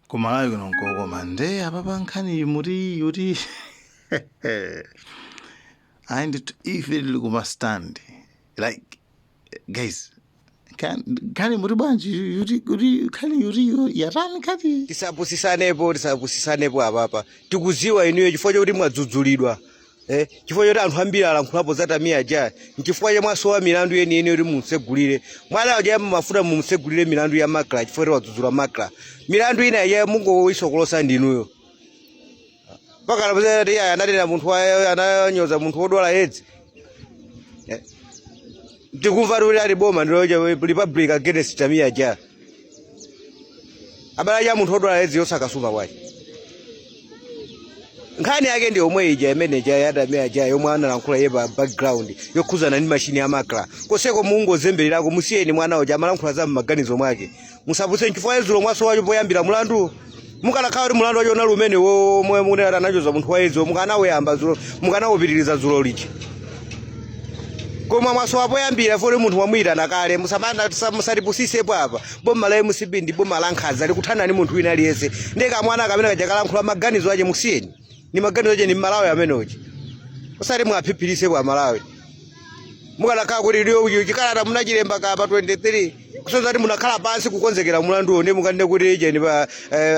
Kumalawi kuno nkokoma. Nde apapa nkhani muti yuti ayi ndithu, ife tili kuma stand. Like guys, nkhani muti bwanji yuti kuti nkhani yuti yatani nkhani? Tisapusisanepo, tisapusisanepo apapa. Tikuziwa inuyo chifukwa chokuti mwadzudzulidwa, chifukwa choti anthu ambiri alankhulapo za Tamia Ja, nchifukwa cha mwasowa milandu yeniyeni yoti mumsegulire mwana uja. Mumafuna mumsegulire milandu ya MACRA chifukwa choti wadzudzula MACRA. Milandu ina ija mungoisokolosa ndinuyo. Mpaka anapeza ananena munthu ananyoza munthu wodwala Edzi. Tikumva kuti ali boma ndilo Republic against Tamia Ja. Abale, cha munthu wodwala Edzi yosakasuma bwanji? Nkhani yake ndi yomwe ija imene ija ya Tamia Ja yomwe analankhula iye pa background yokhuzana ndi mashini ya MACRA. Koseko mungozembererako, musiyeni mwana uja, amalankhula za m'maganizo mwake. Musaputse chifukwa dzulo mwasowa poyambira mulandu. Mukanakhala kuti mulandu wacho unali umene womwe munena ananyoza munthu wa Edzi, mukanawuyamba dzulo, mukanawupitiriza dzulo lija, koma mwasowa poyambira foti munthu mwamuyitana kale. Musamana musatipusisepo apa. Boma la MCP ndi boma la nkhanza, likuthana ndi munthu wina aliyense. Ndiye kamwana kamene kaja kalankhula maganizo ache, musiyeni, ni maganizo ache, ni Mmalawi amene uja, usati mwaphiphirise Amalawi. Mukanakhala kuti liyo chikalata munachilemba ka pa 23, kusonyeza kuti munakhala pansi kukonzekera mulanduwo, ndi mukanene kuti ijeni pa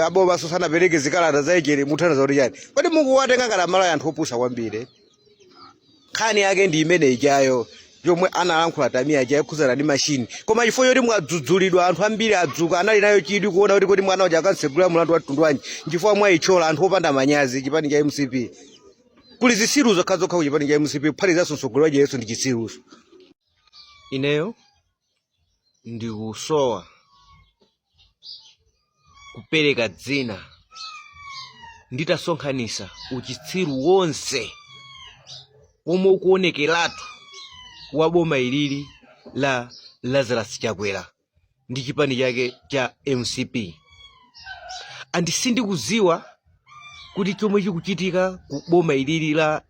aboma sanapereke zikalata za ijeni, muthandiza kuti chani? Kodi mukuwatenga ngati Amalawi anthu opusa kwambiri? Nkhani yake ndi imene ijayo yomwe analankhula Tamia Ja yokhuzana ndi mashini, koma chifukwa choti mwadzudzulidwa, anthu ambiri adzuka, anali nayo chidwi kuona kuti kodi mwana uja akansegulira mulandu wa mtundu wanji, nchifukwa mwayichola. Anthu opanda manyazi, chipani cha MCP kuli zisilu zokhazokha. Ku chipani cha MCP kuphatikizaso mtsogoleri wa Yesu ndi chisiluso. Ineyo ndikusowa kupereka dzina nditasonkhanisa uchitsiru wonse omwe ukuonekeratu wa boma ilili la Lazarus Chakwera ndi chipani chake cha MCP, and sindikuziwa kuti chomwe chikuchitika ku boma ilili la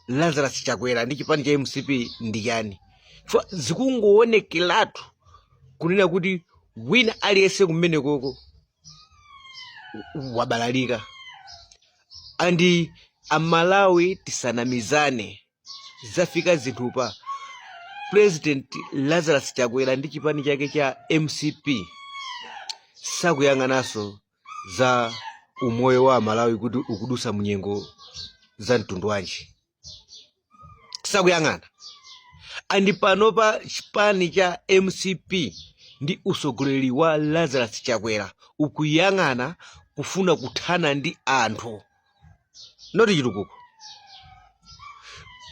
Lazarus Chakwera ndi chipani cha MCP ndi chani, chifukwa zikungoonekeratu kunena kuti wina aliyense kumenekoko wabalalika. And Amalawi, tisanamizane, zafika zinthu pa President Lazarus Chakwera ndi chipani chake cha MCP sakuyang'ananso za umoyo wa Amalawi kuti ukudusa munyengo za mtundu wanji, sakuyang'ana. And panopa chipani cha MCP ndi usogoleri wa Lazarus Chakwera ukuyang'ana kufuna kuthana ndi anthu, not chitukuko.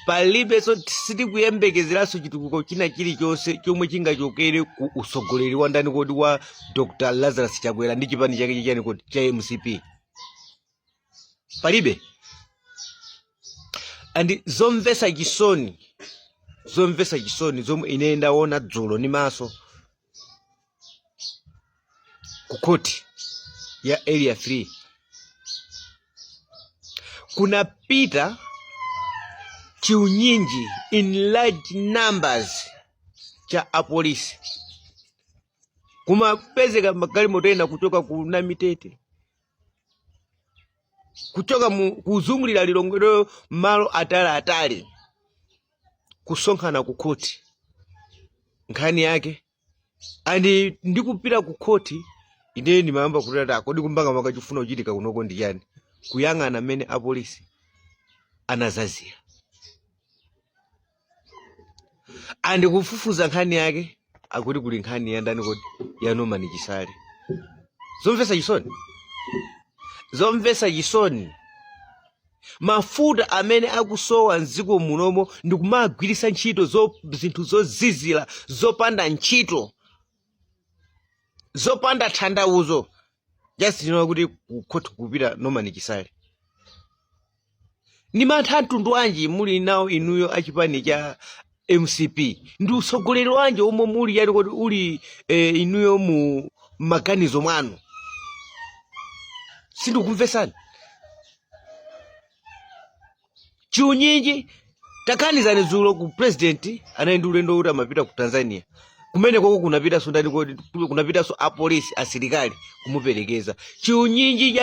Palibenso, sitikuyembekezeranso chitukuko china chilichonse chomwe chingachokere ku usogoleri wa ndani kodi? Wa Dr Lazarus Chakwera ndi chipani chake chichani kodi? Cha MCP. Palibe. And zomvetsa chisoni, zomvetsa chisoni zomwe ine ndaona dzulo ndi maso ku khoti ya Area 3, kunapita chiunyinji in large numbers cha apolisi, kumapezeka magalimoto ena kuchoka ku Namitete, kuchoka mu kuzungulira Lilongwe, malo atali atali, kusonkhana ku khoti. Nkhani yake, and ndikupita ku khoti ine ndimayamba kuti ati kodi kumbanga makachifuna kuchitika kunoko ndi chani? Kuyang'ana mmene apolisi anazazira and kufufuza nkhani yake, akuti kuli nkhani ya ndani kodi? Ya Norman Chisale. Zomvetsa chisoni, zomvetsa chisoni. Mafuta amene akusowa mdziko munomo ndikumagwiritsa ntchito zinthu zozizira, zopanda ntchito, zopanda tanthauzo, just know kuti kukhoti kupita Norman Chisale. Ni mantha mtundu wanji muli nawo inuyo achipani cha MCP? Ndi utsogoleri wanji omwe muli yani kodi uli inuyo mu maganizo mwanu? Sindikumvesani. Chiunyinji, taganizani, dzulo ku president anali ndi ulendo kuti amapita ku Tanzania. Kumene koko kunapitanso ndani kodi? Kunapitanso apolisi, asilikali kumuperekeza. Chiunyinji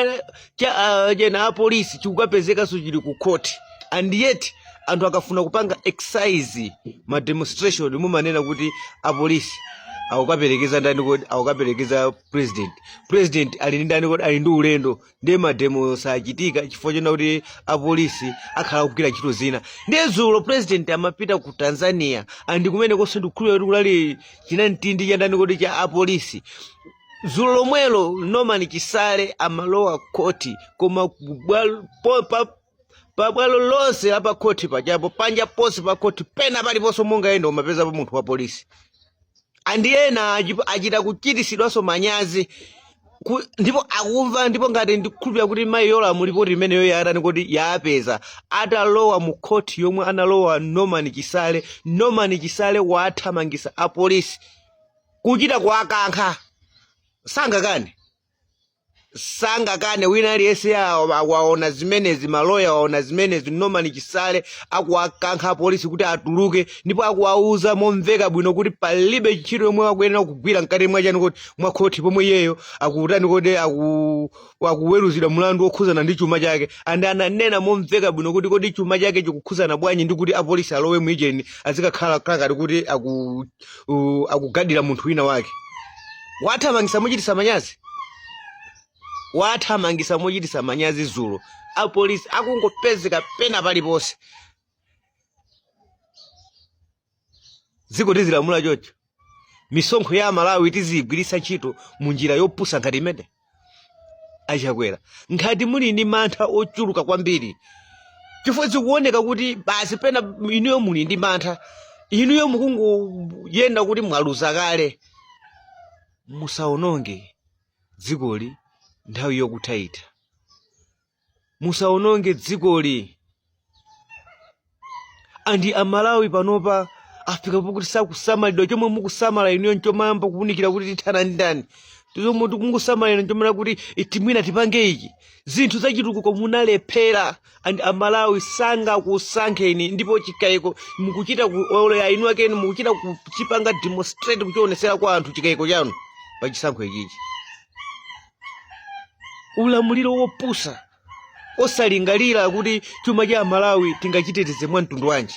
cha apolisi chikukapezekanso chili ku court, and yet anthu akafuna kupanga exercise ma demonstration mumanena kuti apolisi akukaperekeza ndani kodi? Akukaperekeza president. President ali ndi ndani kodi? Ali ndi ulendo, ndiye mademo sachitika chifukwa chona kuti apolisi akhala akugwira ntchito zina. Ndiye dzulo president amapita ku Tanzania, and kumene konse ndikukhulupirira kuti kunali chinamtindi cha ndani kodi? Cha apolisi. Dzulo lomwelo Norman Chisale amalowa khoti, koma pabwalo lonse la pakhoti pajapo, panja ponse pakhoti, pena paliponse mungayenda umapezapo munthu wa polisi. And ena achita kuchitisidwanso manyazi ndipo akumva. Ndipo ngati ndikukhulupirira kuti mayi Yolamu ripoti imeneyo yatani kuti yapeza, atalowa mu khoti yomwe analowa Norman Chisale, Norman Chisale wathamangisa apolisi kuchita kuwakankha. Sangakane, sangakane. Wina aliyense waona zimenezi, maloya waona zimenezi. Norman Chisale akuwakankha apolisi kuti atuluke, ndipo akuwauza momveka bwino kuti palibe ntchito yomwe akuyenera kugwira mkati mwa chani kuti mwa khoti, pomwe iyeyo akutani kuti akuweruzidwa mlandu wokhuzana ndi chuma chake. And ananena momveka bwino kuti kodi chuma chake chikukhuzana bwanji ndi kuti apolisi alowe mwijeni azikakhala khala ngati kuti akugadira munthu wina wake? Wathamangisa mochitisa manyazi, wathamangisa mochitisa manyazi dzulo. Apolisi akungopezeka pena paliponse. Dziko tizilamula chocho? Misonkho ya Malawi tiziyigwiritsa ntchito mu njira yopusa ngati imene? Achakwera, ngati muli ndi mantha ochuluka kwambiri, chifukwa zikuoneka kuti basi pena inuyo muli ndi mantha, inuyo mukungoyenda kuti mwaluza kale, musaononge dzikoli nthawi yokutha ita, musaononge dzikoli. And Amalawi panopa afika pokuti sakusamalidwa. Chomwe mukusamala inuyo nchomayamba kuwunikira kuti tithana ndi ndani, chomwe mukusamala inu nchomera kuti timwina tipange ichi. Zinthu zachitukuko munalephera, and Amalawi sangakusankheni. Ndipo chikayiko mukuchita ku olo inu akeni mukuchita kuchipanga demonstrate, kuchionesera kwa anthu chikayiko chanu pa chisankho ichichi. Ulamuliro wopusa, osalingalira kuti chuma cha Amalawi tingachiteteze mwa mtundu wanji.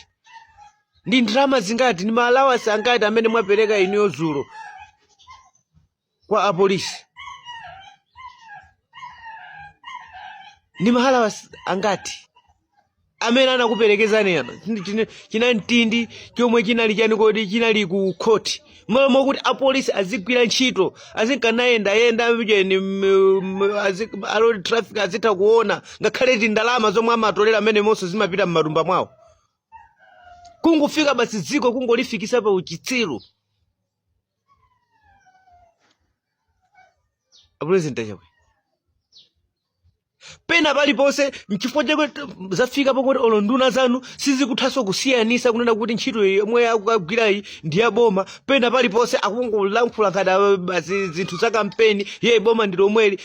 Ndi ndalama zingati, ndi ma allowance angati amene mwapereka inuyo dzulo kwa apolisi? Ndi ma allowance angati amene anakuperekezani ano? Chinamtindi chomwe chinali chani kodi? Chinali ku khoti, malo mokuti apolisi azigwira ntchito, azinkanayendayenda ujeni, a road traffic azitha kuona, ngakhale ti ndalama zomwe amatolera amene monso zimapita m'matumba mwawo. Kungofika basi dziko kungolifikisa pa uchitsiru. Apresident Achakwera, pena paliponse, nchifukwa chake zafika pakuti olo nduna zanu sizikuthanso kusiyanisa kunena kuti ntchito iyi yomwe akukagwirayi ndi ya boma. Pena paliponse akungolankhula ngati basi zinthu za kampeni ye boma ndi lomweli,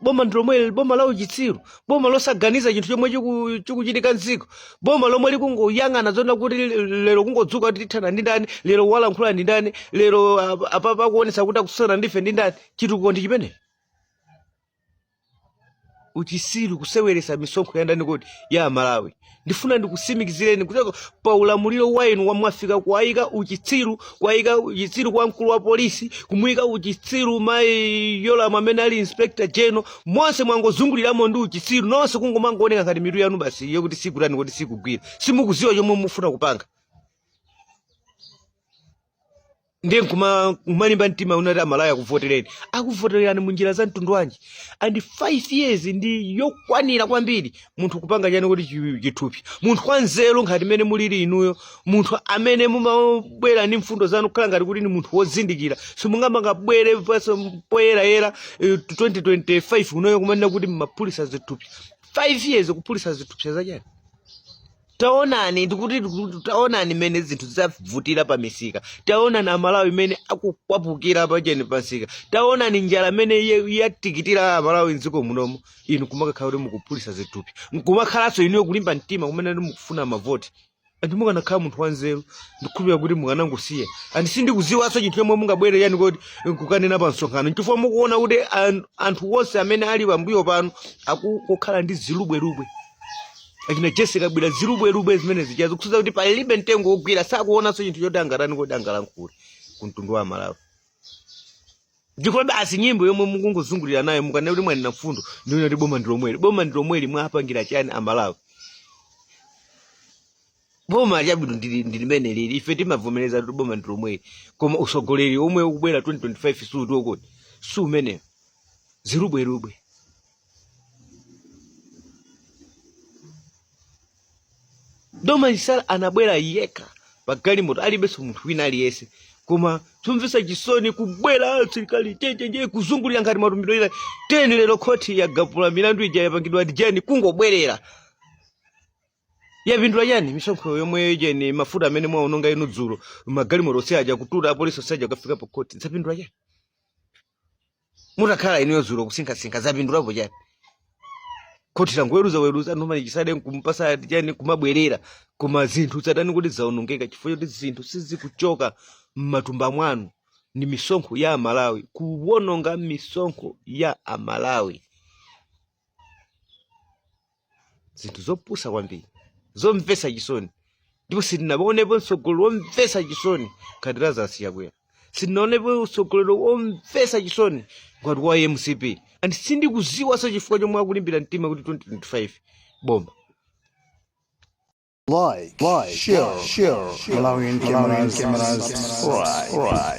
boma ndi lomweli, boma la uchitsiru, boma losaganiza chinthu chomwe chikuchitika mdziko, boma lomwe likungoyang'ana zona kuti lero kungodzuka kuti tithana ndi ndani, lero walankhula ndi ndani, lero apapa akuonetsa kuti akususana ndife ndi ndani. Chitukuko ndi chimene uchisiru, kuseweresa misonkho ya ndani kodi? Ya Malawi. Ndifuna ndikusimikizireni kuti pa ulamuliro wa inu wamwafika kuwayika uchitsiru, kuwayika uchitsiru kwa mkulu wa polisi, kumuyika uchitsiru mayi Yolamu amene ali inspector general. Monse mwangozunguliramo ndi uchitsiru nonse, kungomangooneka ngati mitu yanu basi yokuti sikutani kuti sikugwira, simukuziwa chomwe mufuna kupanga. Ndiye nkumalimba mtima unati Amalawi akuvotereni. Akuvoterani munjira za mtundu wanji? And 5 years ndi yokwanira kwambiri munthu kupanga chani kuti chithupi. Munthu wanzeru ngati mmene mulili inuyo, munthu amene mumabwera ndi mfundo zanu kukhala ngati kuti ni munthu wozindikira, simungamangabwere paso poyerayera 2025 unoyo kumanena kuti mmaphulisa zithupsa. 5 years kuphulisa zithupsa zachani? Taonani, ndikuti taonani mmene zinthu zavutira pa misika. Taonani Amalawi mmene akukwapukira pacheni pa msika. Taonani njala mmene yatikitira Amalawi mdziko munomo. Inu kumakakhala kuti mukuphulisa zithupsa, nkumakhalanso inuyo kulimba mtima kumene mukufuna mavoti. Anthu mukanakhala munthu wanzeru, ndikhulupirira kuti mukanangosiya. And sindikuziwanso chinthu chomwe mungabwere yani kuti kukanena pa msonkhano, chifukwa mukuona kuti anthu onse amene ali pambuyo panu akukhala ndi zilubwelubwe. Achina Jessica Bwira, zilubwelubwe zimene zichazo kusuza kuti palibe mtengo wogwira, sakuonanso chinthu choti angatani kuti angalankhule ku mtundu wa Malawi. Chifukwa basi nyimbo yomwe mukungozungulira nayo, mukanena kuti mwanena mfundo, ndiyo kuti boma ndi lomweli, boma ndi lomweli. Mwapangira chani Amalawi? Boma chabwino ndi limene lili, ife timavomereza kuti boma ndi lomweli, koma usogoleri omwe ukubwera 2025 suti si umenewo. Zilubwelubwe. Norman Chisale anabwera yekha pa galimoto, alibenso munthu wina aliyense, koma chomvetsa chisoni kubwera asilikali chenjenje kuzungulira ngati matumbidwe ina teni. Lero khoti yagapula milandu ija, yapangidwa adjourn, kungobwerera. Yapindula chani misonkho yomwe cheni mafuta amene mwaononga inu dzulo, magalimoto onse aja kututa, apolisi onse aja kukafika pa khoti, zapindula chani? Mutakhala inuyo dzulo kusinkhasinkha, zapindulapo chani? Khoti langoweruza weruza Norman Chisale nkumpasa chani, kumabwerera, koma zinthu zatani kuti zaonongeka, chifukwa choti zinthu sizikuchoka m'matumba mwanu, ni misonkho ya Amalawi, kuwononga misonkho ya Amalawi. Zinthu zopusa kwambiri, zomvetsa chisoni, ndipo sitinaonepo mtsogoleri womvetsa chisoni ngati Lazarus Chakwera, sitinaonepo mtsogoleri womvetsa chisoni ngati wa MCP, and sindikuziwanso chifukwa chomwe akulimbira mtima kuti 2025 boma. Like, share, Malawian cameras, subscribe.